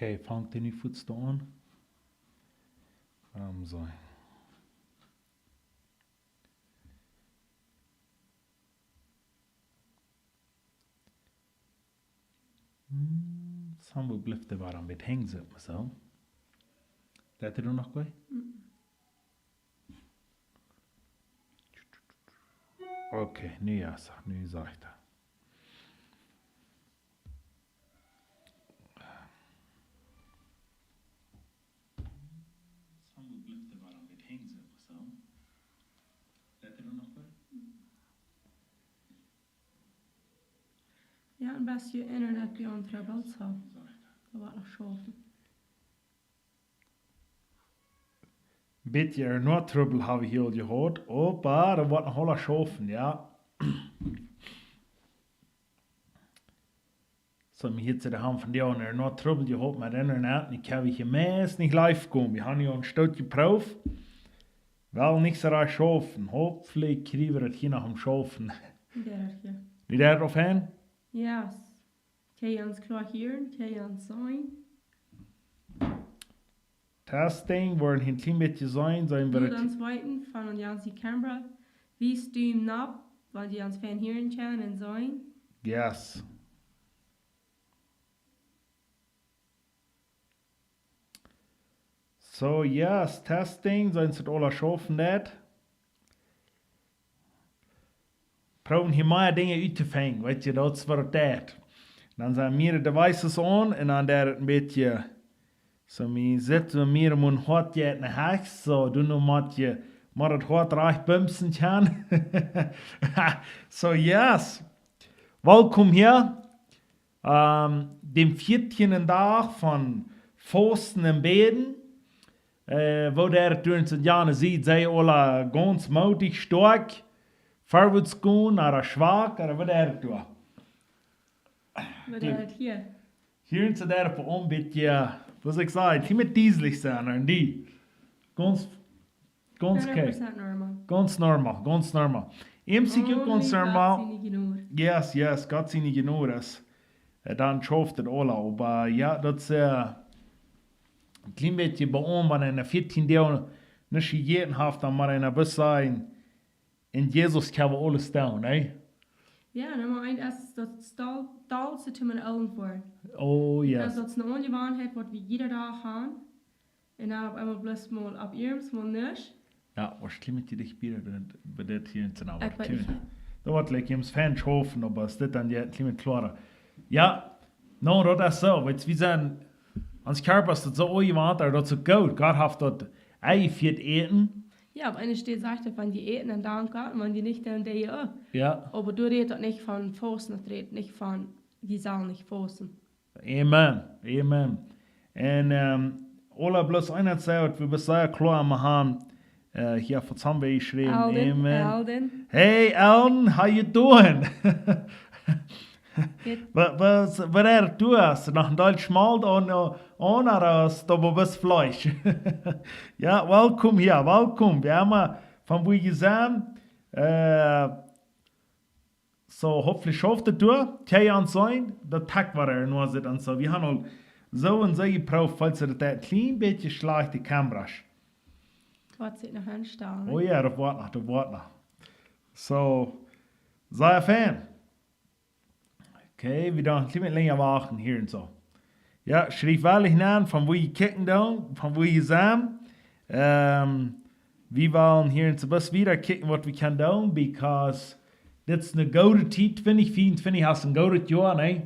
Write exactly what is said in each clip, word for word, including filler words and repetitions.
Okay, fangt dee nu fuaz aun? Wuarom soo? Hmm, soo, wua blift dee, wuarom woat hee soo? Soo. Deit dee noch goot? Okay, nu jo, soo, nu sajcht hee. Jo, een bät Internet bie ons Trubbel, soo. Daut woat noch schaufen. Bät Internet Trubbel hab wie hia aul jehaut. Oba, daut woat noch aules schaufen, jo. Soo, wie hia to de Haunt von dee Internet Trubbel jehaut met Internet. Ekj hab hia meist nich live jekomen. Wie haben hia een Stootje jeprooft. Well nich soo rajcht schaufen. Hopefully kjrie wie daut hia noch aum Schaufen. Jo, daut hia. Wie daut aun? Yes. Kjenn jie ons kloa hieren, kjenn jie ons seenen? Testing, woaren hia een kjlien bät seenen, seenen wie daut. Lot ons weeten von de gaunze Kamera. Wie stunt opp, wan jie ons fein hieren kjennen un seenen. Yes. So, yes, testing, seenen see daut aules schaufen deit. Proowen hia mea Dinja uttofinjen, weetst, daut es waut daut deit. Dan sent mea devices aun un dan deit daut een bät, soo, mie sitt soo mea om een hoat jeit no rechts, soo, du nu motst, motst daut Hoat rajcht bumsen kjennen. So, yes. Welkom hia. Ähm, dän vieetieenden Dach von Fausten un Bäden. Äh, woo deit et doa en Sint Johannes, sent see aula gaunz moodich, stoakj, verwoats gonen, ooda schwak, ooda woo deit et doa? Woo deit et hia? Hia en Sint Johannes een bät, woo saul ekj sajen, hia met dieslich sennen, un dee. Gaunz Gaunz okay. Hundert Prozent normal. Gaunz normal, gaunz normal. M C Q gaunz normal. Only Gott siene Jnod. Yes, yes, Gott siene Jnod es. Äh, dan schauft et aula, oba jo, daut es, äh, een kjlien bät bie ons, wan eena vieetien Doag nich jejäten haft, dan mott eena bloos sajen, en Jesus kjenn wie aules doonen, nä? Jo, Numma eent es daut Stol-, Stolz to mien Oagen woaren. Oh, yes. Daut es eene Aunjewanheit, waut wie jieda Dach haben. Un dan opp eemol bloos mol opp eemol nich. Jo, woarschienlich met die dicht bie daut, bie dit hia en Sint Johannes. Ekj weet nich. Daut woat, like, jemaunt fein schaufen, oba es dit dan je een kjlien bät kloara? Jo, no, daut es soo. Weetst, wie sent, ons Kjarpa es daut soo aunjewant, daut es soo goot. Gott haft daut Ei fa Äten. Jo, opp eene Städ sajcht et von dee äten un danken, wan dee nich, dan dee, jo. Jo. Oba doa rät daut nich von fausten, daut rät nich von, dee sellen nich fausten. Amen. Amen. Un, ähm, aula bloos eena sajcht, wie sent sea kloa aun, äh, hia von Zambia jeschräwen. Alden, amen. Alden. Hey, Alden, how you doing? Good. Waut, waut, waut es, du hast noch een Deel Schmolt aun, aun, ooda hast du bloos Fleesch? Jo, welkom hia, welkom. Wie haben, äh, von wua jie sent, äh, So, hopefully schauft et doa. Kjenn jie ons seenen, daut Tech waut doa nu sitt un soo. Wie haben aul soo un soo jeprooft, falls et een kjlien bät schlajchte Kamera es. Woat sikj noch enstalen, nä? Oh jo, daut woat noch, daut woat noch. So, sea fein. Okay, wie doonen een kjlien bät lenja wachten hia un soo. Jo, schriew wellich aun, von wua jie kjikjen doonen, von wua jie sent. Ähm, wie wellen hia en Sint Johannes wieda kjikjen, waut wie kjennen doonen, because dit es eene goode Tiet, twintich vea un twintich es een goodet Joa, nä?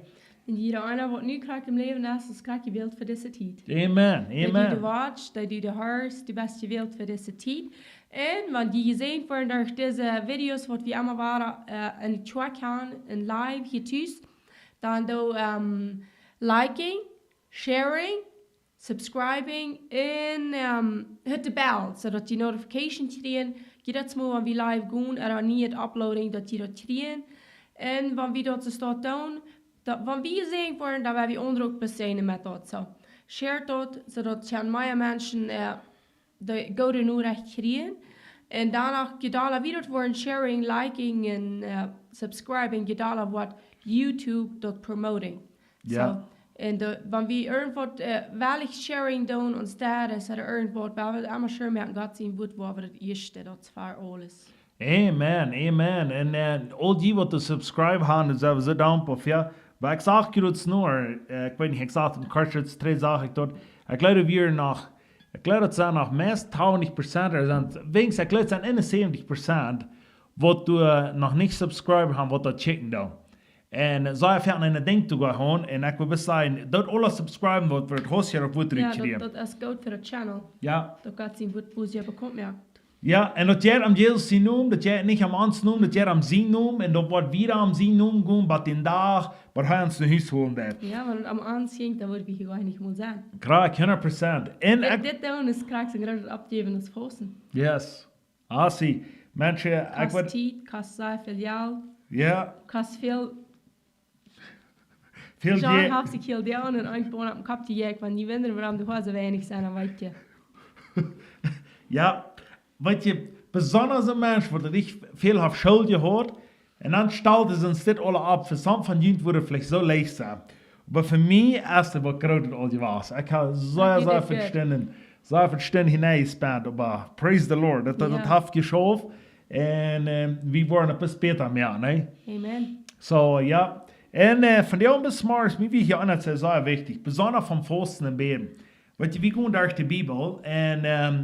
Un jieda eena waut nu krakjt em Läwen es, es krakjt jewält fa dise Tiet. Amen, amen. Dee du doa wautst, dee du doa hieescht, du best jewält fa dise Tiet. Un wan jie jesäajent woaren derch dise Videos, waut wie emma wada, äh, en de Kjoakj haben, en live hia tus, dan doo, ähm, liking, sharing, subscribing un, ähm, hit de Bell, soo daut jie Notification kjrieen, jiedatsmol wan wie live gonen, ooda een nieet Uploading, daut jie daut kjrieen. Un wan wie daut soo stoakj doonen, daut, wan wie jesäajent woaren, dan woa wie aundre uk besäajnen met daut, soo. Share daut, soo daut kjennen mea Menschen, äh, de goode Norecht kjrieen. Un dan uk, je dolla wie daut woaren sharing, liking un, äh, subscribing, je dolla woat YouTube daut promoting. Jo. So, Un de, wan wie irjentwaut, äh, wellich sharing doonen, ons Dad es, ooda irjentwaut, wie wellen emma sure moaken, Gott sien Wuat, wua wie daut ieeschte, daut es fa aules. Amen, amen. Un, äh, aul dee waut to subscribe haben, doa sent wie soo dankboa fa. Oba ekj sach jrods noch, äh, ekj weet nich, ekj sach daut en Kosmos dree, sach ekj daut. Ekj jleew, wie noch, ekj jleew, daut sent noch meist tachentich Prozent, doa sent, weens, ekj jleew, daut sent eenensäwentich Prozent, waut doa, äh, noch nich subscribe haben, waut daut checken doonen. Un, äh, soo haft hee een Dinkj to gonen, un ekj well bloos sajen, daut aule subscriben, waut wie daut Hus hia opp Wuat Jo, daut, rieekjrieen. Daut es goot fa daut Channel. Jo. Daut Gott sien Wuat bloos hia bekaunt moakt. Jo, un daut jeit om Jesus sienen Nomen, daut jeit nich om onsen Nomen, daut jeit om sienen Nomen, un daut woat wieda om sienen Nomen gonen, bat dän Dach, waut hee ons no Hus holen woat. Jo, wan daut om ons jinkj, dan wudden wie hia goanich mol sennen. Krakjt, hundat Prozent. Un Dit, ekj dit doonen es krakjt soo groot oppjäwen aus fausten. Yes. Ah, see. Menschen, ekj Kost weet Tiet, kost sea väl Jelt, Jo. Kost väl Väl John Geld. Haft sikj hia doa un een Boon oppem Kopp jejäakt, wan jie wundren, wuarom de Hoaren soo weinich sent, dan weet jie. Jo, weet jie, besonda een Mensch, waut nich väl haft School jehaut, un dan stalt hee ons dit aule opp, fa sommje von junt wudd daut veleicht soo leicht sennen. Oba fa mie es daut waut Grootet aul jewast. Ekj hab sea, Daut sea jeit väl goot. Stunden, sea väl Stunden hinein jespent, oba praise the Lord, daut, daut, daut Jo. haft jeschauft. Un, äh, wie woaren een bät bäta moaken, nä? Amen. Soo, jo. Un, äh, von de aundre Smarts, mie wia hia aun, daut es sea wichtich, besonda von Fausten un Bäden. Weet jie, wie gonen derch de Bibel un, ähm,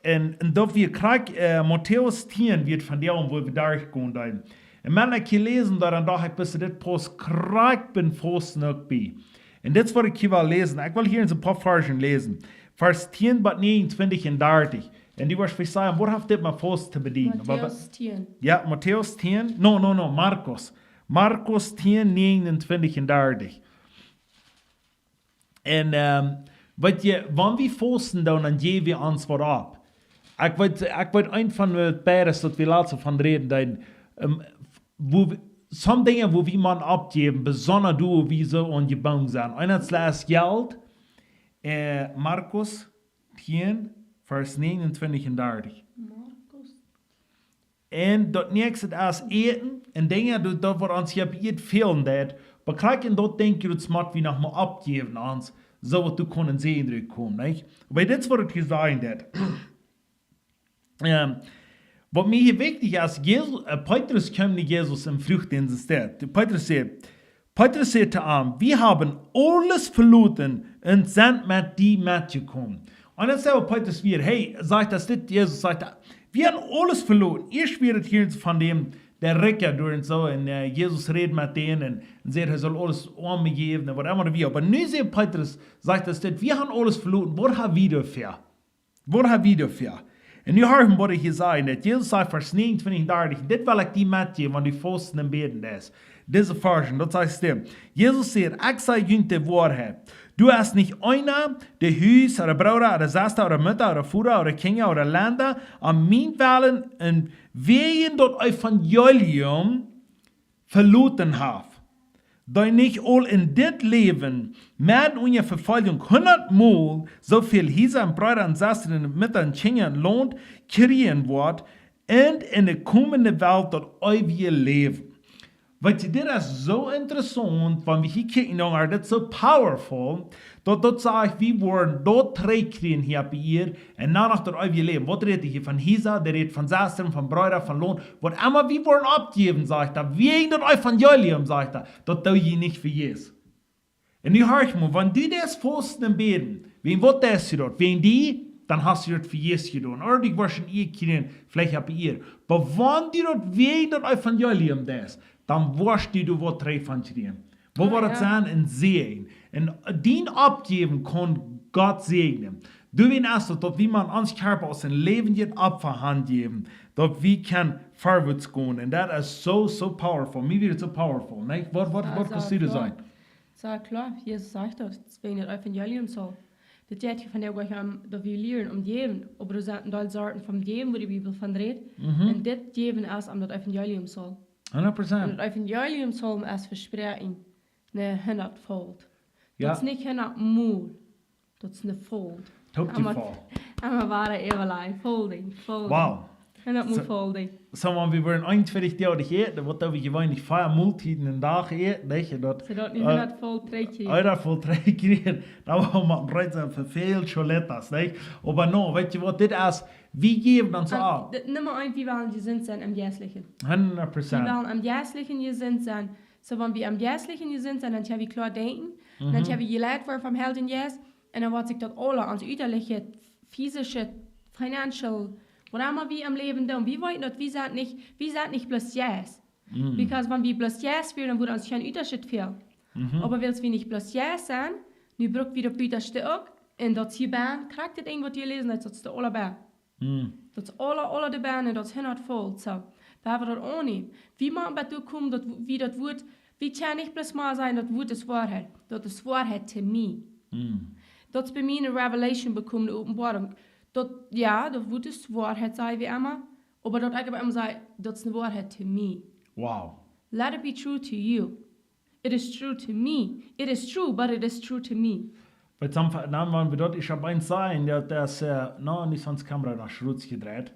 un, un daut wia krakjt, äh, Matäus tieen wia von de aundre, wua wie derchgonen deeden. Un wan ekj hia läsen, dan docht ekj, best dit pausst krakjt bie Fausten uk bie. Un dit es waut ekj hia well läsen. Ekj well hia een poa Varzen läsen. Varsch tieen bat näajenuntwintich un dartich. Un dee woascht veleicht sajen, waut haft dit met Fausten to doonen? Oba wa- Matäus tieen. Jo, Matäus tieen. No, no, no, Markus. Markus tieen, näajenuntwintich un dartich. Un, ähm, weet jie, wan wie fausten doonen, dan jäw wie ons waut opp. Ekj weet, ekj weet, eent von de Päaren, daut wie latst von räden deeden, ähm, wua wie, some Dinja, wua wie motten oppjäwen, besonda doa, wua wie soo aunjebungen sent. Eent es Jelt, äh, Markus tieen, Varsch näajenuntwintich un dartich. Markus. Un daut näakjste es Äten, un Dinja, daut, daut waut ons hia opp Ieed fälen deit, oba krakjt en daut Dinkj, daut mott wie noch mol oppjäwen, ons, soo waut doa kaun een Säajen rutkomen, nich? Oba dit es waut ekj hia sajen deed. Ähm, waut mie hia wichtich es, Jesus, äh, Petrus kjeem no Jesus un fruach dän soo. Petrus säd, Petrus säd to am: "Wir haben alles verlassen und sind mit dir mitgekommen." Un dan säd Petrus wada, hey, sajcht daut dit, Jesus sajcht, wie haben alles verlassen. Ieescht wia daut hia von däm, de Rikja doa un soo, un, äh, Jesus räd met dän un, un säd, hee saul aules Oame jäwen un waut emma daut wia. Oba nu säd Petrus, sajcht daut dit, wie haben alles verlassen, waut hab wie doafäa? Waut hab wie doafäa? Un nu horcht waut hee hia sajcht, daut Jesus sajcht, Varsch näajenuntwintich un dartich, dit well ekj die metjäwen, wan du fausten un bäden deist. Dise Varzen, daut sajcht hee. Jesus sajcht: "Ekj saj junt de Woarheit. Doa es nich eena, dee Hus, ooda Brooda, ooda Sesta, ooda Mutta, ooda Voda, ooda Kjinja, ooda Lenda, om mienwillen un wäajen daut Evangelium veloten haft, dee nich aul en dit Läwen met unja Vefoljunk hundatmol soo väl Hiesa un Breeda un Sestren un Mutta un Kjinja un Launt kjrieen woat, un en de komende Welt daut eewje Läwen." Weet jie, dit es soo interessaunt, wan wie hia kjikjen, dan es dit soo powerful, daut, daut sajcht, wie woaren daut trigjkjrieen hia opp Ieed, un dan noch daut eewje Läwen. Waut rät hee hia von Hiesa, dee rät von Sestren, von Breeda, von Launt. Waut emma wie woaren oppjäwen, sajcht hee, wäajen daut Evangelium, sajcht hee, daut doo jie nich fa Jesus. Un nu horcht mol, wan du deist fausten un bäden, wäajen waut deist du daut? Wäajen die, dan hast du daut fa Jesus jedonen. Ooda du woascht een Ieed kjrieen, veleicht opp Ieed. Oba wan du daut wäajen daut Evangelium deist, dan woascht du doa waut trigj von kjrieen. Woo Ah, woat daut jo. sennen? Een Säajen. Un dien Oppjäwen kaun Gott säajnen. Doawäajen es daut, daut wie motten ons Kjarpa aus een läwendjet Opfa hanjäwen, daut wie kjennen verwoats gonen. Un daut es soo, soo powerful. Mie wia daut soo powerful, nä? Waut, waut, Jo, waut soo kaust du doa kloa. sajen? Soo kloa, Jesus sajcht daut, wäajen daut Evangelium saul. Dit jeit hia von de Woche om, daut wie lieren om jäwen, oba doa sent een Deel Sorten von jäwen, wua de Bibel von rät. Mhm. Un dit jäwen es om daut Evangelium saul. Hundat Prozent. Un daut Evangelium saul es vespräakjen, ne, hundatfolt. Jo. Daut es nich hundatmol. Daut es ne Folt. Toop die Emma, Folt. Emma wada äwalei. Folding, folding. Wow. En daut mol voll, dee. So, wan wie wudden eenuntwintich Doag äten, waut wie jeweenlich vea Moltieden en Dach äten, nich? Daut, soo daut nu äh, hundat voll trigj kjrieen. Hundat voll trigj kjrieen. Dan wudd wie reed sennen fa väl Choletas, nich? Oba no, weetst du waut, dit es, wie jäwen ons aul. Dit Numma eent, wie wellen jesunt sennen em Jeistlichen. Wie wellen em Jeistlichen jesunt sennen. So, wan wie em Jeistlichen jesunt sennen, dan kjenn wie kloa denkjen. Dan kjenn wie jeleit woaren vom Heiljen Jeist. En dan woat sikj daut aula, ons utaliche, fisische, financial, waut emma wie em Läwen doonen, wie weeten daut, wie sent nich, wie sent nich bloos Jeist. Because wan wie bloos Jeist wieren, dan wudd ons kjeen Unjascheet fälen. Oba wiels wie nich bloos Jeist sent, nu bruck wie daut butaschte uk, en daut es hia bennen, krakjt dit Enj waut wie läsen, daut es daut aula bennen. Daut es aula, aula doa bennen, daut es hundat voll, so. Wie haben daut aunjenämen. Wie motten bat doa komen, daut wie daut Wuat, wie kjennen nich bloos mau sajen, daut Wuat es Woarheit. Daut es Woarheit to mie. Daut es bie mie eene Revelation bekomen, eene Openboarunk. Daut, jo, daut Wuat es Woarheit, saj wie emma. Oba daut ekj oba emma saj, daut es eene Woarheit to mie. Wow. Let it be true to you. It is true to me. It is true, but it is true to me. Weetst du, dan, dan, wan wie daut ieescht opp eemol seenen, daut es, äh, no, nich, sonst Kamera noch schruts jedreit.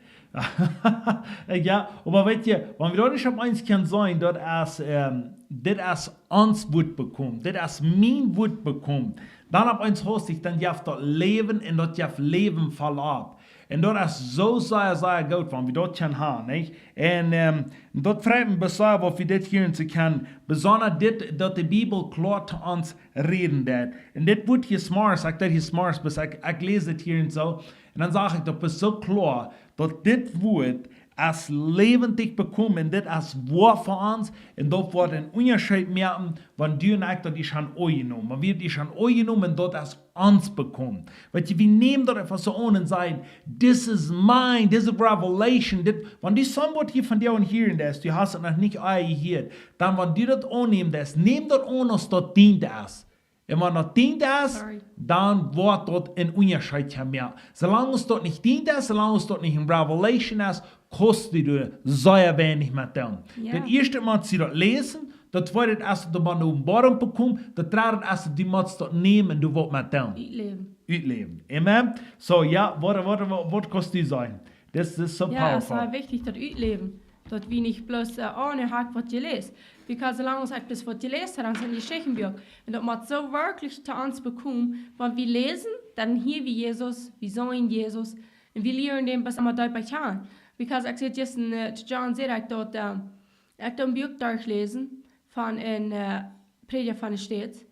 Jo, oba weetst du, wan wie daut ieescht opp eemol kjennen seenen, daut es, ähm, dit es ons Wuat bekomen, dit es mien Wuat bekomen, dan opp eemol hast du, dan jeft daut Läwen en daut jeft Läwen voll opp. En daut es soo sea, sea goot, wan wie daut kjennen haben, nich? En, ähm, daut freit mie besonda, waut wie dit hia en soo kjennen, besonda dit, daut de Bibel kloa to ons räden deit. En dit Wuat hia Smart, ekj deed hia Smart, bat ekj, ekj läs dit hia en soo. En dan sach ekj daut bat soo kloa, daut dit Wuat es läwendich bekomen, en dit es woa fa ons, en daut woat eenen Unjascheet moaken, wan du en ekj daut ieescht haben aunjenomen. Wan wie daut ieescht haben aunjenomen, daut es ons bekomen. Weetst du, wie nämen daut eefach soo aun en sajen, "This is mine, this is revelation." Dit, wan du somebody hia vondoag hieren deist, du hast et noch nich aul jehieet, dan wan du daut aunnemen deist, näm daut aun aus daut dient es. En wan daut dient es, dan woat daut eenen Unjascheet moaken. Soo lang aus daut nich dient es, soo lang aus daut nich eene revelation es, kost die doa sea weinich met doonen. Jo. Daut ieeschte motst du daut läsen, daut tweede es daut du de Openboarunk bekomen, daut dredde es daut du motst daut nämen en du waut met doonen. Utläwen. Utläwen. Amen? So, jo, waut, waut, waut, waut kost du sennen? This is so powerful. Jo, daut es sea wichtich, daut utläwen. Daut wie nich bloos, äh, oh, nu hab ekj waut jeläst. Because soo lang aus ekj bloos waut jeläst hab, dan sent Jeschichten bie mie. En daut mott soo werkjlich to ons bekomen, wan wie läsen, dan hieren wie Jesus, wie seenen Jesus, en wie lieren dän bat emma deepa kjanen. Because ekj säd jistren, äh, to John, säd ekj daut, äh, ekj deed een Buak derchläsen von een, äh, Prädja von de States.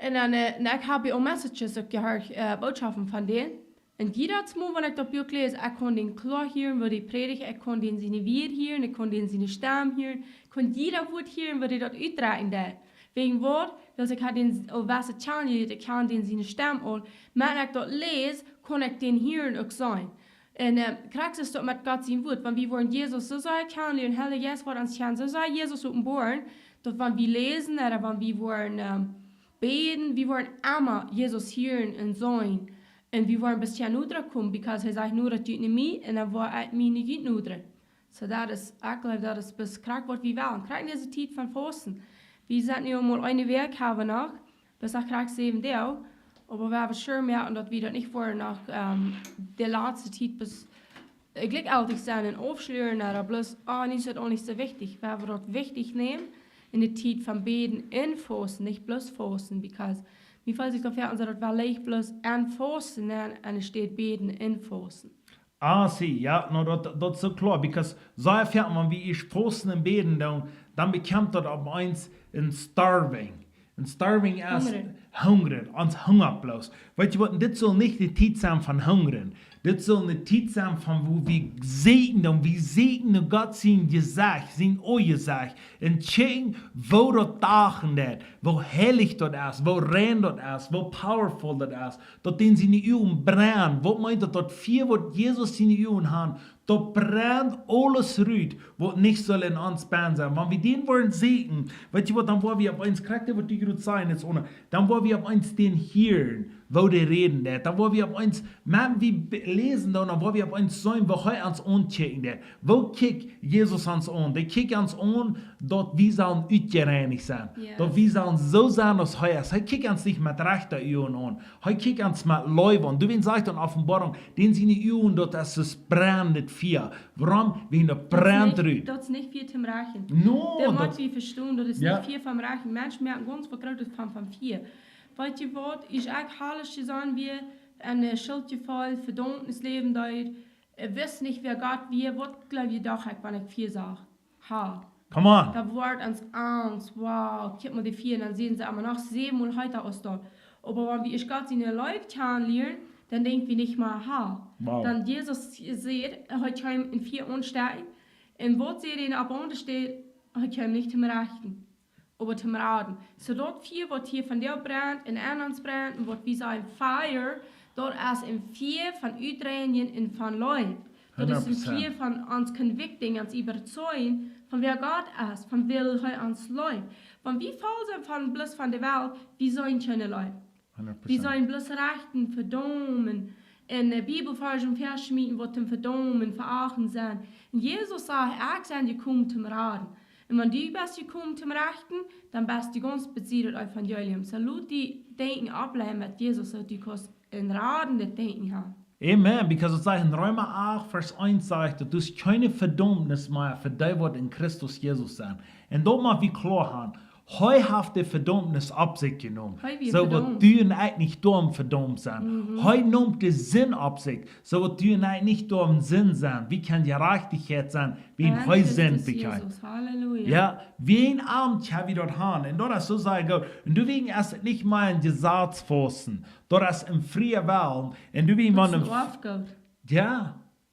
En dan, äh, en ekj hab hia aul Messages uk jehieet, äh, Botschaften von dän. En jiedatsmol, wan ekj daut Buak läs, ekj kunn dän kloa hieren, woo dee prädicht, ekj kunn dän siene Wieed hieren, ekj kunn dän siene Stemm hieren, ekj kunn jieda Wuat hieren, woo dee daut utdrekjen deed. Wäajen waut? Wiels ekj haud dän aul waut kjanen jelieet, ekj kunn dän siene Stemm aul. Wan ekj daut läs, kunn ekj dän hieren uk seenen. En, äh, krakjt es daut met Gott sien Wuat, wan wie woaren Jesus soo sea kjanen lieren, Heilja Jeist woat ons kjanen, soo sea Jesus openboaren, daut wan wie läsen, ooda wan wie woaren, ähm, bäden, wie woaren emma Jesus hieren en seenen. En wie woaren bat kjeen noda komen, because hee sajcht, "Nodat jie no mie, en dan woa ekj mie no junt nodren." So daut es, ekj jleew, daut es bat krakjt waut wie wellen. Krakjt en dise Tiet von Fausten. Wie sent nu aul eene Wäakj haben noch, bat krakjt säwen Doag. Oba wie haben sure moaken, daut wie daut nich woaren noch, ähm, de latste Tiet bat, äh, jlikj aultiet sennen en aufschluren, ooda bloos, oh, nu es daut aul nich soo wichtich. Wie haben daut wichtich nämen en de Tiet von bäden en Fausten, nich bloos Fausten, because mie felt sikj daut fa ons daut wie leicht bloos en Fausten, en, enne Städ bäden en Fausten. Ah, see, jo, no, daut, daut es soo kloa, because soo foaken, wan wie ieescht fausten en bäden, dan, dan bekjemt daut opp eemol een starving. En starving es hungren. Hungren, ons hungat bloos. Weetst du waut, dit saul nich de Tiet sennen von hungren. Dit saul de Tiet sennen von woo wie säkjen, dan wie säkjen no Gott sien Jesecht, sien Aunjesecht. En kjikjen, woo daut doagen deit, woo heilich daut es, woo rein daut es, woo powerful daut es. Daut dän siene Uagen brennen. Waut meent daut? Daut Fia waut Jesus siene Uagen haft, daut brent aules rut, waut nich saul en ons bennen sennen. Wan wie dän woaren säkjen, weetst du waut, dan woa wie opp eemol krakjt waut du jrod sädst, es onen, dan woa wie opp eemol dän hieren. Woo dee räden deit, dan woa wie opp eemol, wan wie be-, läsen dan, dan woa wie opp eemol seenen, woo hee ons aunkjikjen deit. Woo kjikjt Jesus ons aun? Dee kjikjt ons aun, daut wie sellen utjereinicht sennen. Yes. Daut wie sellen soo sennen aus hee es. Hee kjikjt ons nich met rajchte Uagen aun. Hee kjikjt ons met Leew aun. Doawäajen sajcht hee en Openboarunk, dän siene Uagen, daut es daut brennende Fia. Wuarom? Wäajen daut brent rut. Daut es nich Fia toom Rechten. No, daut mott wie vestonen, daut es nich Fia toom Rechten. Menschen moaken gaunz waut Grootet von, von Fia. Weetst du waut? Aus ekj holisch jesonnen wia, en, äh, Schuldjefeel, Vedaumnis läwen deed, äh, wist nich, wäa Gott wia, waut jleewd ekj, docht ekj, wan ekj Fia sach? Ha. Come on. Daut wort ons Angst, wow, kjikj mol dee Fia, dan sent see emma noch säwen mol heeta aus doa. Oba wan wie ieescht Gott siene Leew kjanen lieren, dan denkj wie nich mea, ha. Wow. Dan Jesus sajcht, hee kjeem en Fia aunstekjen. Un waut säd hee opp aundre Städ? Hee kjeem nich toom Rechten, oba toom Raden. Soo daut Fia, waut hia vondoag brent un en ons brent un waut wie sajen Fia, daut es een Fia von Utreinjen un von Leew. Daut es een Fia von ons convicting, ons äwatrakjen von wäa Gott es, von woo hee ons leeft. Wan wie voll sent von bloos von de Welt, wie sent kjeene Leew. Wie sellen bloos rechten, vedaumen un, äh, Bibelvarsch väaschmieten, waut toom vedaumen, veachten sent. Un Jesus sajcht, ekj sie jekomen toom raden. Un wan du best jekomen toom rechten, dan best du gaunz besied daut Evangelium. Soo lot die Denkjen oppbleiwen met Jesus, soo daut du kaust een radendet Denkjen haben. Amen, because daut sajcht en Reema acht, Varsch eent sajcht, daut es kjeene Vedaumnis mea fa dee, waut en Christus Jesus sent. Un daut mott wie kloa haben. Hee haft de Vedaumnis opp sikj jenomen. Soo daut du un ekj nich doaromm vedaumt sent. Hee neem de Sind opp sikj, soo daut du un ekj nich doaromm Sind sent. Wie kjennen Jerajchtichkjeit sennen, wiels hee Sind bekjant. Halleluja. Jo, wie een Amt haben wie doa aun. Un daut es soo sea goot. Un doawäajen es et nich mea een Jesaz fausten. Daut es een fria Wellen. Un doawäajen, wan een Jo,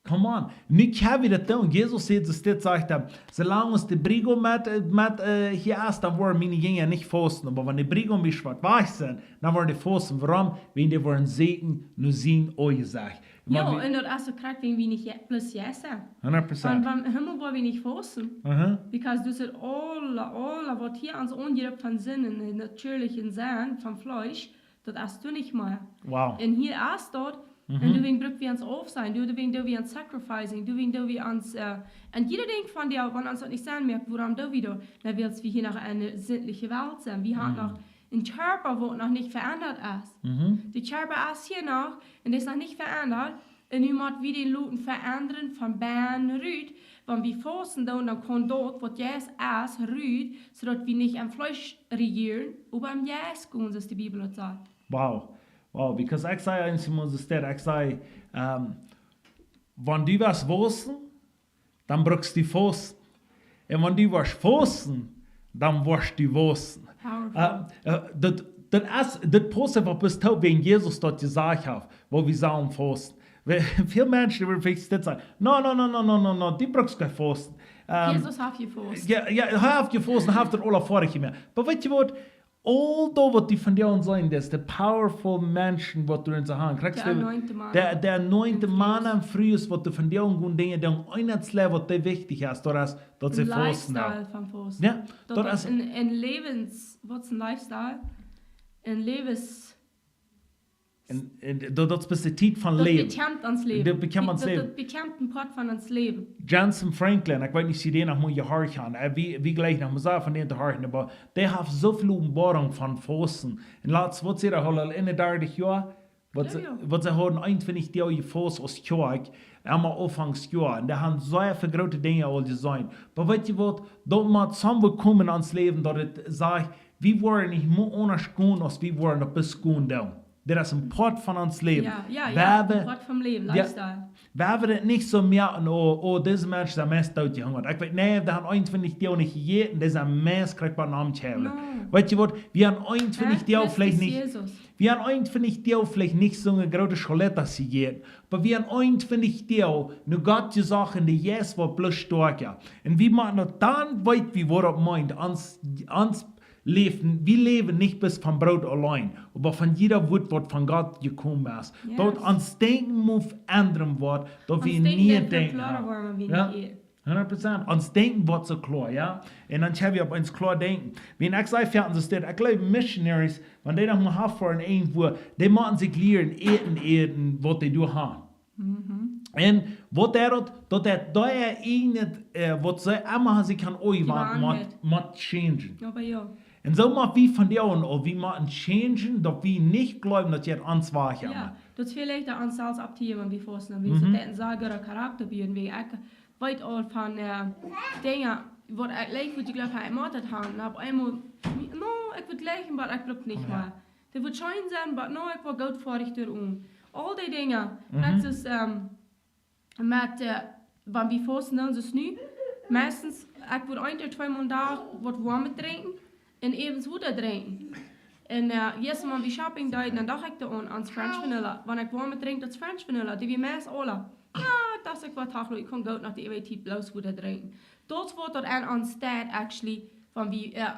come on. Nu kjenn wie daut doonen. Jesus sajcht, soo steit, sajcht hee, soo lang aus de Briegaum met, äh, met, äh, hia es, dan woaren miene Jinja nich fausten. Oba wan de Briegaum wada wajch es, dan woaren dee fausten. Wuarom? Wiels dee woaren seenen no sien Aunjesecht. Jo, un daut es uk krakjt, wan wie nich je-, bloos Jeist sent. Hundat Prozent. Wan, wan, Himmel woa wie nich fausten. Aha. Because daut es aule, aule, waut hia ons aunjeit von Sind, en de natürlichen Sind, von Fleesch, daut es doa nich mea. Wow. Un hia es daut. Mhm. Un doawäajen bruck wie ons aufsajen, doawäajen doo wie ons sacrificen, doawäajen doo wie ons, äh, un jieda Dinkj von dee, wan ons daut nich sennen moakt, wuarom doo wie daut? Na, wiels wie hia noch en eene sintliche Welt sent. Wie haben Mhm. noch een Kjarpa, waut noch nich veendat es. Mhm. De Kjarpa es hia noch, un dee es noch nich veendat. Un nu mott wie dän loten veendren von bennen rut. Wan wie fausten doonen, dan kaun daut, waut Jeist es, rut, soo daut wie nich aum Fleesch rejieren, oba aum Jeist gonen, soo aus de Bibel daut sajcht. Wow. Wow, because ekj saj eemol soo steit, ekj saj, ähm, wan du west fausten, dan bruckst du fausten. Un wan du woascht fausten, dan woascht du fausten. Powerful. Äh, äh, daut, daut es, daut pausst opp ons too, wan Jesus daut jesajcht haft, woo wie sellen fausten. Wie, väl Menschen, dee wudden veleicht dit sajen: "No, no, no, du bruckst kjeen fausten." Ähm, Jesus haft jefaust. Jo, jo, hee haft jefaust un haft daut aula foadich jemoakt. Oba weetst du waut? Aul daut, waut du vondoag seenen deist, de powerful Menschen, waut du en see haben. De anointed Mana. De, de anointed Mana un Frues, waut du vondoag gonen Dinja doonen, eent es waut dee wichtich es, daut es, daut see fausten. Een lifestyle von fausten. Jo, daut, daut es een, een Läwens-, waut es een lifestyle? Een Läwens- Een, een, daut, daut es de Tiet von Läwen. Daut bekjemt ons Läwen. Daut bekjemt ons Läwen. Daut, daut bekjemt een Poat von ons Läwen. Jentezen Franklin, ekj weet nich, aus jie dän noch mol jehorcht haben. Äh, wie, wie jlikj noch mol soo von dän to horchen, oba dee haft soo väl Openboarunk von fausten. Un latst, waut säd hee, aul, aul eenendartich Joa? Jo, jo. Waut see, waut see hauden eenuntwintich Doag jefaust aus Kjoakj, emma aunfangs Joa. Un dee haben sea väl groote Dinja aul jeseenen. Oba weetst du waut, daut mott someday komen en ons Läwen, daut et sajcht, wie woaren nich mea aundasch gonen, aus wie woaren daut bat nu doonen. Daut es een Poat von ons Läwen. Jo, jo, jo, een Poat vom Läwen, jo. Lifestyle. Wie haben daut nich soo mea, oh, oh, dise Menschen sent meist doot jehungat. Ekj weet, nä, dee haben eenuntwintich Doag nich jejäten, dee sent meist krakjt bie een Amt. No. Weetst du waut, wie haben eenuntwintich Doag veleicht nich, Christus Jesus. Wie haben eenuntwintich Doag veleicht nich soone groote Scholitas jejäten, oba wie haben eenuntwintich Doag no Gott jesocht un de Jeist woat bloos stoakja. Un wie motten daut dan weeten, waut daut meent, ons, ons Läwen, wie läwen nich bloos von Broot auleen, oba von jieda Wuat, waut von Gott jekomen es. Yes. Daut ons Denkjen mott endren woat, daut wie nie denkjen. Ons Denkjen woat kloara woaren, wan wie nich äten. Hundat Prozent. Ons Denkjen woat soo kloa, jo? Un dan kjenn wie opp eemol kloa denkjen. Wan ekj saj, fa ons es dit, ekj jleew missionaries, wan dee noch mau haft fa een Enj, wua, dee motten sikj lieren, äten, äten, waut dee doa haben. Un waut deit daut, daut deit doa irjent, äh, waut see emma sikj kaun oajawen, mott, mott changen. Jo, oba jo. Un soo mott wie von doa aun, uk wie motten changen, daut wie nich jleewen, daut jeit ons wajch. Jo, daut es veleicht daut ons selfst opptojäwen, wan wie fausten, un wie sent een sea gooda Charakta bie, un wie, ekj weet aul von, äh, Dinja, waut ekj jlikj, waut ekj jleew, ekj mott daut haben, un opp eemol, no, ekj wudd jlikjen, oba ekj bruck nich mea. Daut wudd scheen sennen, oba no, ekj woa goot fa die doonen. Aul dee Dinja, daut es, ähm, met, äh, wan wie fausten, dan es nu, meistens, ekj wudd een ooda twee Mol dän Dach waut woamet drinkjen un äwens Wota drinkjen. Un, äh, jistren, wan wie shopping deeden, dan docht ekj doaraun, aun French vanilla. Wan ekj woamet drinkj, daut es French vanilla, dee wie meist aule. Jo, daut ekj waut, ach, ekj kaun goot no de eewje Tiet bloos Wota drinkjen. Daut woat daut aun ons Tiet, actually, wan wie, äh,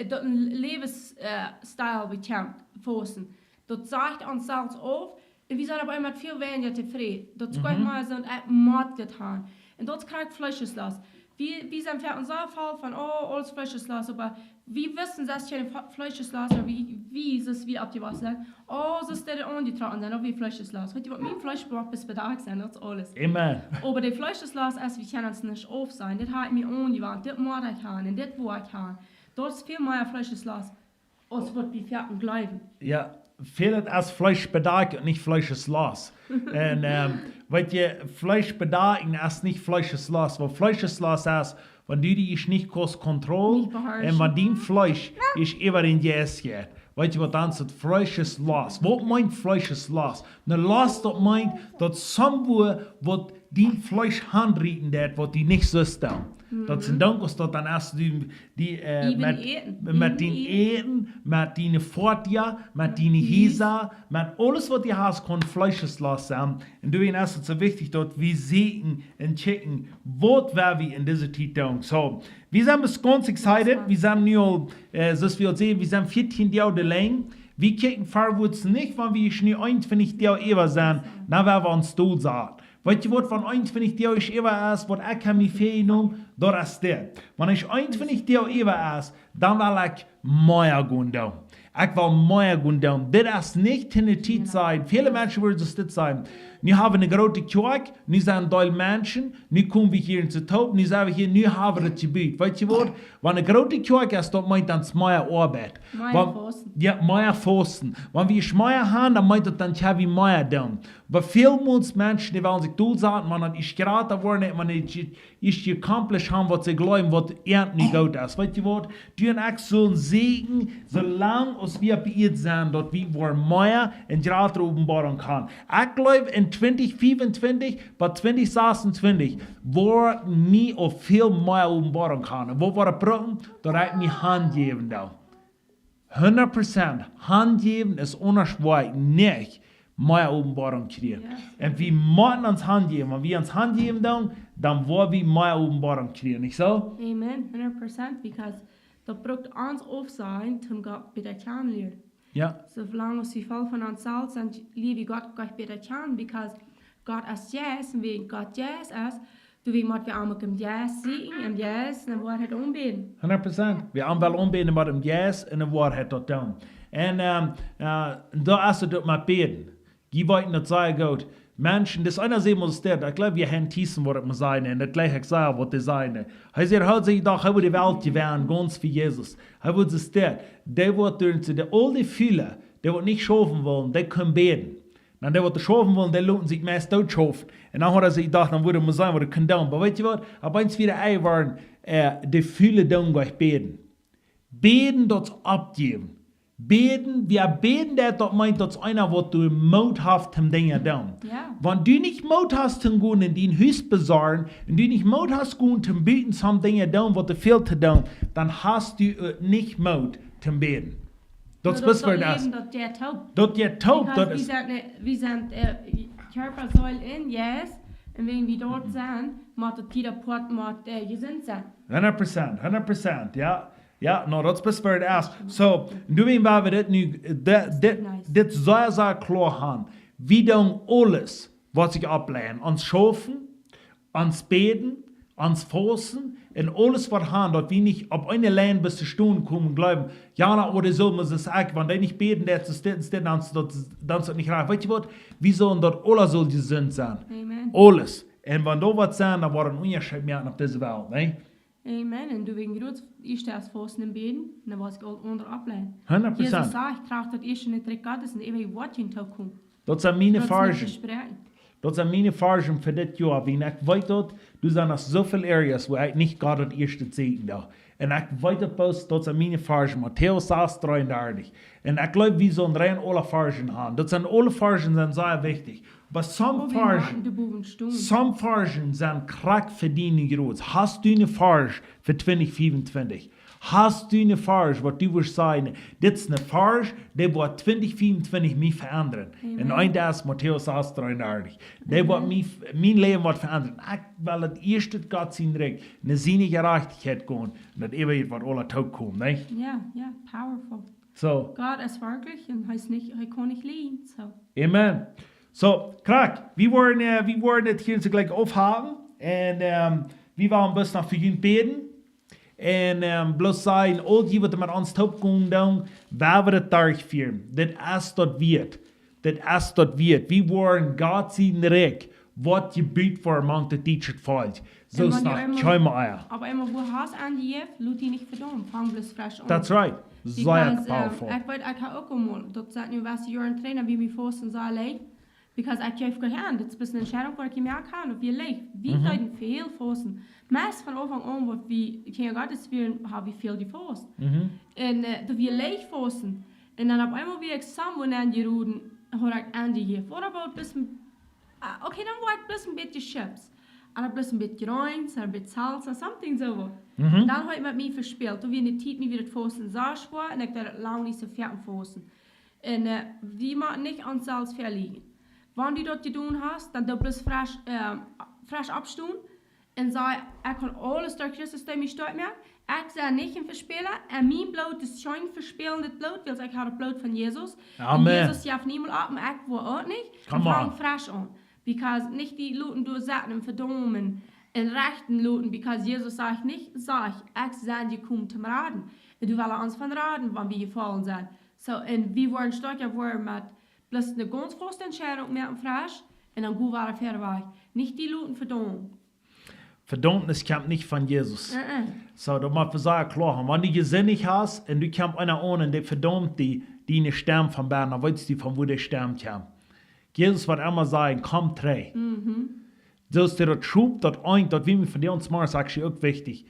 daut een Läwens-, äh, Stil bekjemt, fausten. Daut sajcht ons selfst auf, un wie sent opp eemol väl weinja tofräd. Daut es goanich mea soo, ekj mott dit haben. Un daut kjricht Fleescheslost. Wie, wie sent fa ons soo voll von, oh, aules Fleescheslost, oba wie wisten, daut kjeen Fle-, Fleescheslost, oba wie, wie, soo aus wie oppjewossen sent, oh, soo aus dee aunjetrocken sent, oba wie Fleescheslost. Weetst du waut, mien Fleesch brukt bloos Bedarf sennen, daut es aules. Amen. Oba dee Fleescheslost es, wie kjennen ons nich aufsajen. Dit hab ekj mie aunjewant, dit mott ekj haben, un dit woa ekj haben. Daut es väl mea Fleescheslost aus waut wie foaken jleewen. Jo, väl es Fleesch bedakjt un nich Fleescheslost. Un, ähm, weetst du, Fleesch bedakjen es nich Fleescheslost. Waut Fleescheslost es, wan du die nich kaust kontrollieren un wan dien Fleesch es äwa dän Jeist jeit. Weetst du waut, dan es daut Fleescheslost. Waut meent Fleescheslost? Ne Lost, daut meent daut somewhere waut dien Fleesch hanrieten deit, waut du nich sust doonen. Daut es een Dinkj, aus daut dan es, du, die, äh, met, met dien Äten, met diene Foatieja, met diene Hiesa, met aules waut du hast, kaun Fleescheslost sennen. Un doawäajen es et soo wichtich, daut wie seenen un checken, waut woa wie en dise Tiet doonen. So, wie sent bie gaunz excited, wie sent nu aul, äh, soo aus wie aul säden, wie sent vieetieen Doag de Lenjd. Wie kjikjen verwoats nich, wan wie nu eenuntwintich Doag äwa sent, dan woa wie ons doot saten. Weetst du waut, wan eenuntwintich Doag äwa es, waut ekj hab mie väajenomen, daut es dit. Wan eenuntwintich Doag äwa es, dan well ekj mea gonen doonen. Ekj well mea gonen doonen. Dit es nich de Tiet sennen. Väle Menschen wudden soo dit sajen. Nu hab wie eene groote Kjoakj, nu sent doll Menschen, nu kome wie hia en de Toop, nu sent wie hia, nu hab wie daut Jebiet. Weetst du waut? Wan eene groote Kjoakj es, daut meent dan mea Oabeit. Mea fausten. Jo, mea fausten. Wan wie mea haben, dan meent daut dan, jo, wie mea doonen. Oba väl Menschen, dee wellen sikj doot saten, wan daut es jrata woaren, wan daut es accomplished haben, waut see jleewen, waut irjent nich goot es. Weetst du waut? Du un ekj sellen seenen, soo lang aus wie opp Ieed sent, daut wie woaren mea un jratre Openboarunk haben. Ekj jleew en twintich fiefuntwintich bat twintich sasuntwintich woa wie uk väl mea Openboarunk haben. Un waut woat brucken? Daut ekj mie hanjäwen doo. Hundat Prozent. Hanjäwen es onjeschweicht nich mea Openboarunk kjrieen. Yes. Un wie motten ons hanjäwen. Wan wie ons hanjäwen doonen, dan woa wie mea Openboarunk kjrieen. Nich soo? Amen. Hundat Prozent. Because daut brukt ons aufsennen, om Gott bäta kjanen lieren. Jo. Soo lang aus wie voll von ons selfst sent, lia wie Gott goanich bäta kjanen, because Gott es Jeist, un wan Gott Jeist es, dan wie motten wie am uk em Jeist seenen, em Jeist un Woarheit aunbäden. Hundat Prozent. Wie am well aunbäden, oba em Jeist un en Woarheit daut doonen. Un, ähm, äh, doa es et uk met bäden. Jie weeten daut sea goot. Menschen, daut es eena, see mott dit, ekj jleew, wie haben Thiessen, waut ekj mott sajen, un daut jlikj ekj sea, waut dee sajen. Hee säd, hee säd, hee docht, hee wudd de Welt jewennen, gaunz fa Jesus. Hee wudd soo dit, dee wudd derch de, aul dee väle, dee waut nich schaufen wullen, dee kunnen bäden. Dan dee waut schaufen wullen, dee loten sikj meist doot schaufen. Un dan haud hee sikj jedocht, dan wudd hee mol seenen, waut hee kunn doonen. Oba weetst du waut, opp eemol wia hee, äh, dee väle doonen goanich bäden. Bäden, daut es oppjäwen. Bäden, wäa bäden deit, daut meent, daut es eena, waut doa Moot haft, om Dinja doonen. Jo. Wan du nich Moot hast, om gonen en dien Hus besorjen, un du nich Moot hast, gonen om buten some Dinja doonen, waut doa fält to doonen, dan hast du, äh, nich Moot, om bäden. Daut es, daut jeit toop. Daut jeit toop, because daut wie sent, äh, wie sent, äh, Kjarpa, Seel un Jeist. Un wan wie doa sent, mott daut jieda Poat mott, äh, jesunt sennen. Hundat Prozent, hundat Prozent, jo. Jo, no, daut es woo et es. So, nu wan wie dit nu, äh, dit, dit, nice, dit sea, sea kloa haben. Wie doonen aules, waut sikj oppläden. Ons schaufen, ons bäden, ons fausten un aules waut han, daut wie nich opp eene Lien bat to stonen komen, jleewen, jo, na, ooda soo, mau es ekj, wan dee nich bäden, daut es dit, es dit, dan es daut, dan es daut nich rajcht. Weetst du waut? Wie sellen daut aula sellen jesunt sennen. Amen. Aules. Un wan doa waut sennen, dan woat een Unjascheet moaken opp dise Welt, nä? Amen. Un doawäajen jrod ieescht es fausten un bäden, dan woa ekj aul aundre oppleiden. Hundat Prozent. Jesus sajcht, tracht daut ieescht en daut Rikj Gottes un eewjet Läwen woat junt tokomen. Daut sent miene Varschen. Daut sent miene Varschen fa dit Joa. Wiels ekj weet daut, doa sent noch soo väl Areas, wua ekj nich Gott daut ieeschte sieekjen doo. Un ekj weet daut bloos, daut sent miene Varschen, Matäus sas dreeundartich. Un ekj jleew, wie sellen rein aule Varschen han. Daut sent aule Varschen, sent sea wichtich. Oba some Varschen, some Varschen sent krakjt fa dien Jrots. Hast du een Varsch fa twintich fiefuntwintich? Hast du een Varsch, waut du wurscht sajen, dit es een Varsch, dee woat twintich fiefuntwintich mie veendren? Amen. Un eent es Matäus sas dreeundartich. Dee woat mie, mien Läwen woat veendren. Ekj well daut ieescht Gott sien Rikj, no siene Jerajchtichkjeit gonen, un daut eewje woat aula tokomen, nä? Jo, jo, powerful. So. Gott es werkjlich un hee es nich, hee kaun nich lieejen, so. Amen. So, krakjt, wie woaren, äh, wie woaren dit hia soo jlikj aufhoolen. Un, ähm, wie woaren bloos noch fa junt bäden. Un, ähm, bloos sajen, aul dee, waut met ons toop komen doonen, woa wie daut derchfieren. Dit es daut wieet. Dit es daut wieet. Wie woaren Gott sien Rikj, waut jebut woat mank daut dietsche Volkj. Soo es noch kjeenmol ea. Oba emma, wua hast aunjejäft, lot die nich vedaumen. Fang bloos fresch aun. That's right. Sea powerful. Because, ähm, ekj weet, ekj hab uk emol, daut sent nu waut Joaren trigj, wia mie fausten soo leicht. Because ekj jeef kjeen Acht, dit es bloos eene Entscheidunk, waut ekj jemoakt hab, auf wie leeft. Wie deeden väl fausten. Meist von Aunfank aun, waut wie Kjinja Gottes wieren, hab wie väl jefaust. Un, äh, daut wia leicht fausten. Un dan opp eemol wia ekj somewhere aunjeroden, haud ekj aunjejäft. What about bloos een, ah, okay, dan woa ekj bloos een bät Chips. Ooda bloos een bät Greens, ooda een bät Salsa, something soo waut. Dan haud ekj met mie vespält. Doa wia eene Tiet, mie wia daut Fausten soo schwoa un ekj deed daut lang nich soo väl fausten. Un, äh, wie motten nich ons selfst veliejen. Wan du daut jedonen hast, dan doo bloos fresch, ähm, fresch oppstonen un saj: "Ekj kaun aules derch Christus, dee mie stoakj moakt. Ekj sie nich een Vespäla un mien Bloot es kjeen vespäldet Bloot, wiels ekj hab daut Bloot von Jesus. Amen. Un Jesus jeft niemols opp un ekj woa uk nich." Come on. Un fang fresch aun. Because nich die loten doa sitten un vedaumen un rechten loten, because Jesus sajcht nich, sajcht: "Ekj sie jekomen toom raden." Un doa well hee ons von raden, wan wie jefollen sent. So, un wie woaren stoakja woaren met bloos eene gaunz fauste Entscheidunk moaken fresch, un dan go wie wieda wajch. Nich die loten vedaumen. Vedaumnis kjemt nich von Jesus. Uh-uh. So, daut mott wie sea kloa haben. Wan du jesindicht hast un doa kjemt eena aun un dee vedaumt die, diene Stemm von bennen, dan weetst du, von wua dee Stemm kjemt. Jesus woat emma sajen: "Komm trigj." Soo aus dee daut Schop, daut eent, daut wia mie vondoag zemorjes actually uk wichtich.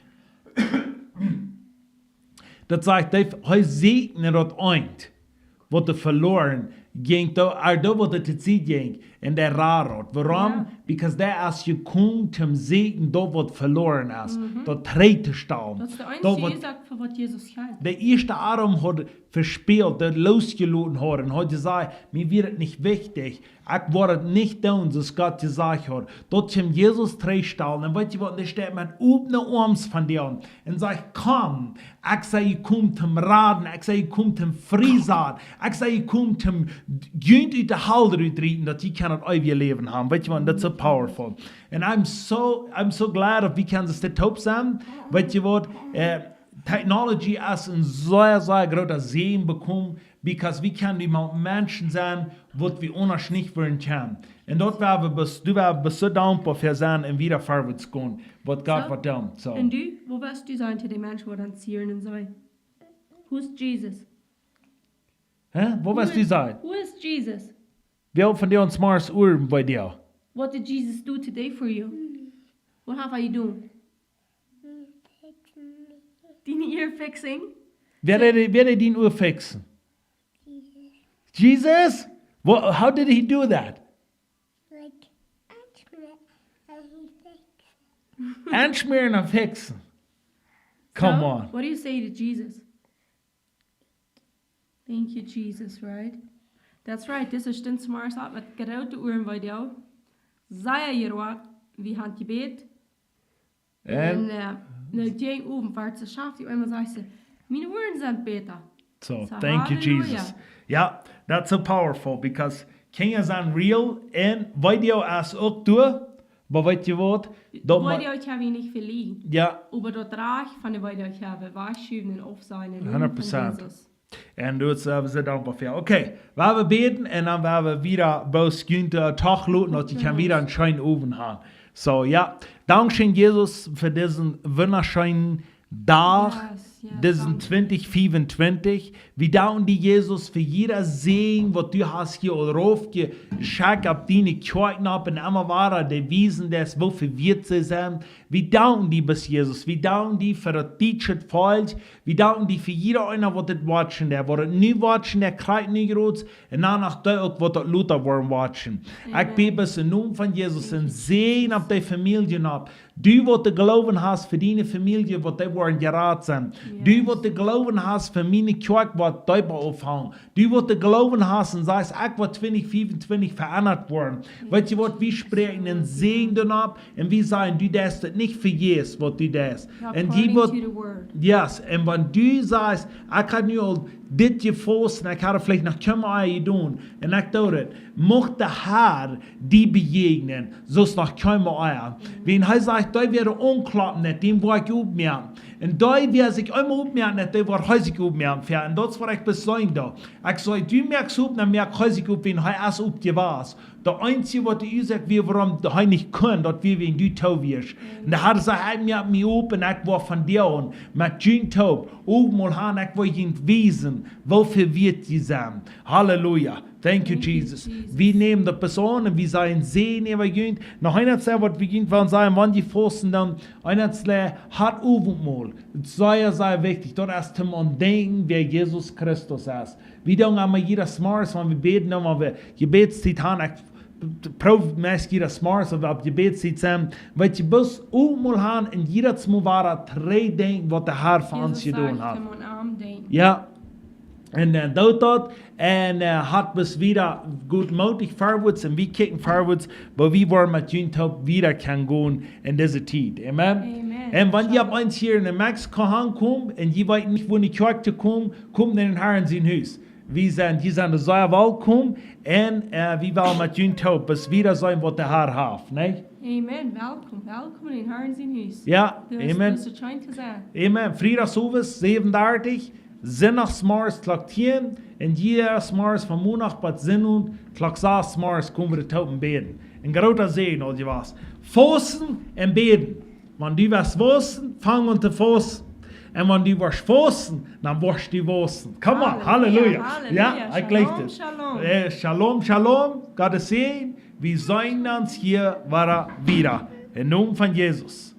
Daut sajcht, hee, hee sieekjt no daut eent, waut doa veloaren jinkj, doa, ooda doa, waut doa tosied jinkj, un dee rad daut. Wuarom? Jo. Because dee es jekomen toom sieekjen daut, waut veloaren es. Daut trigj to stalen. Daut es de eensje Uasoak fa waut Jesus kjeem. De ieeschte Adam haud vespält, dee losjeloten haud un haud jesajcht: "Mie wia daut nich wichtich. Ekj woa daut nich doonen, soo aus Gott jesajcht haud." Daut kjeem Jesus trigjstalen. Un weetst du waut? Dee steit met opne Oarms von die aun un sajcht: "Komm, ekj sie jekomen toom raden, ekj sie jekomen toom frie saten, ekj sie jekomen toom junt ut de Hal rutrieten, daut jie kjennen daut eewje Läwen haben." Weetst du waut? That's so powerful. And I'm so, I'm so glad daut wie kjennen dit toop sennen. Weetst du waut? Äh, Technology es een sea, sea groota Säajen jekomen, because wie kjennen wie mau Menschen sennen, waut wie aundasch nich wudden kjennen. Un daut woa wie bes-, doa woa wie bes-, soo dankboa fa sennen un wieda verwoats gonen, waut Gott woat doonen. So. Un du, waut wurscht du sajen to de Menschen, waut aun sieren un soo? Who is Jesus? Hä? Waut wurscht du sajen? Who is Jesus? Wäa von die ons Mars Uhren bei die? What did Jesus do today for you? What have I done? Diene Uaren fixing? Wäa deed, wäa deed diene Uaren fixen? Jesus. Jesus? What, how did he do that? Like, aunschmäaren un fixen. Come on. So, what do you say to Jesus? Thank you, Jesus, right? That's right. Dis es Stints Mars opp met groote Uaren bei die. Sea jeroat, wie haben jebät. Un, äh, no dän Owent wort see schaft, dee eemol säd see: "Miene Uaren sent bäta." So, thank you, Jesus. Halleluja. Yeah, that's so powerful because Kjinja sent real un Video es uk doa. Oba weetst waut? Daut ma- Weedoag hab wie nich velieren. Jo. Oba daut Rajcht von de Weedoag hab wie wajchschuwen un aufsajen en Nomen von Jesus. Hundat Prozent. Un daut, äh, wie sent dankboa fa. Okay, wie woaren bäden un dan woa wie wada bloos junt, äh, toloten, daut jie kjennen wada eenen scheenen Owent haben. So, jo. Dankscheen, Jesus, fa disen wundascheenen Dach, yes, yes, disen danke. Twintich fiefuntwintich. Wie danken die, Jesus, fa jieda Säajen, waut du hast hia aul raufjeschekjt opp diene Kjoakjen opp un emma wada dee wiesen, daut woo vewieet see sent. Wie danken die, best Jesus. Wie danken die fa daut dietsche Volkj. Wie danken die fa jieda eena, waut dit watchen deit. Waut et nu watchen deit, krakjt nu jrod. Un dan uk dee, waut daut lota woaren watchen. Ekj bäd, best en Nomen von Jesus, en Säajen opp dee Famielje opp. Du, waut de Gloowen hast fa diene Famielje, waut dee woaren jerat sennen. Du, waut de Gloowen hast fa miene Kjoakj, waut dee oppfangen. Du, waut de Gloowen hast un sajchst, ekj woa twintich fiefuntwintich veendat woaren. Weetst waut, wie spräakjen en Säajen opp un wie sajen, du deist et nich vejäfs, waut du deist. Un dee, waut, yes, un wan du sajchst, ekj hab nu aul dit jefaust un ekj hab veleicht noch kjeenmol jedonen. Un ekj doo et. Mucht de Herr die bejäajnen, soo aus noch kjeenmol ea. Wan hee sajcht, dee, wäa aunklopt, däm woa ekj oppmoaken. Un dee, wäa sikj eemol oppmoakt, dee woat hee sikj oppmoaken. Jo, un daut es waut ekj best seenen doo. Ekj saj, du moakst opp, dan moakt hee sikj opp, wan hee es oppjewast. Daut eensje, waut de Uasoak wia, wuarom hee nich kunn, daut wia, wan du too wieescht. Un de Herr säd, ekj moak mie opp un ekj woa vondoag met junt toop Owentmol han, ekj woa junt wiesen, woo vewieet jie sent. Halleluja. Thank you, Jesus. Wie nämen daut best aun un wie sajen Säajen äwa junt. Noch eent, waut wie junt wellen sajen, wan jie fausten, dan eent, habt Owentmol. Sea, sea wichtich. Daut es toom aundenkjen, wäa Jesus Christus es. Wie doonen emma jieda Morjes, wan wie bäden, dan wan wie Jebädstiet han, ekj proow meist jieda Morjes, wan wie opp Jebädstiet sent, waut jie best Owentmol han un jiedet Mol wada trigj denkjen, waut de Herr fa ons jedonen haft. Jo. Un, äh, doot daut. Un, äh, habt best wada goot mootich verwoats un wie kjikjen verwoats, woo wie woaren met junt toop wieda kjennen gonen en dise Tiet. Amen. Un wan jie opp eemol hia en Mexiko aunkomen un jie weeten nich, wua ne Kjoakj to komen, komt en dän Herrn sien Hus. Wie sent, jie sent sea welkom un, äh, wie wellen met junt toop best wada seenen, waut de Herr haft, nä? Amen. Welkom, welkom en dän Herrn sien Hus. Jo, amen. Amen. Friedachsowes, säwen dartich, Sindachsmorjes Klock tieen un Jiedasmorjes von Mondach bat Sindach Klock sas Morjes komen wie toop bäden. En groota Säajen aul jewast. Fausten un bäden. Wan du west fausten, fang aun to fausten. Un wan du woascht fausten, dan woascht du wausen. Come on, Halleluja, Halleluja. Jo, ekj jleich daut. Shalom, shalom. Äh, shalom, shalom. Gottes Säajen. Wie seenen ons hia wada, wada. En Nomen von Jesus.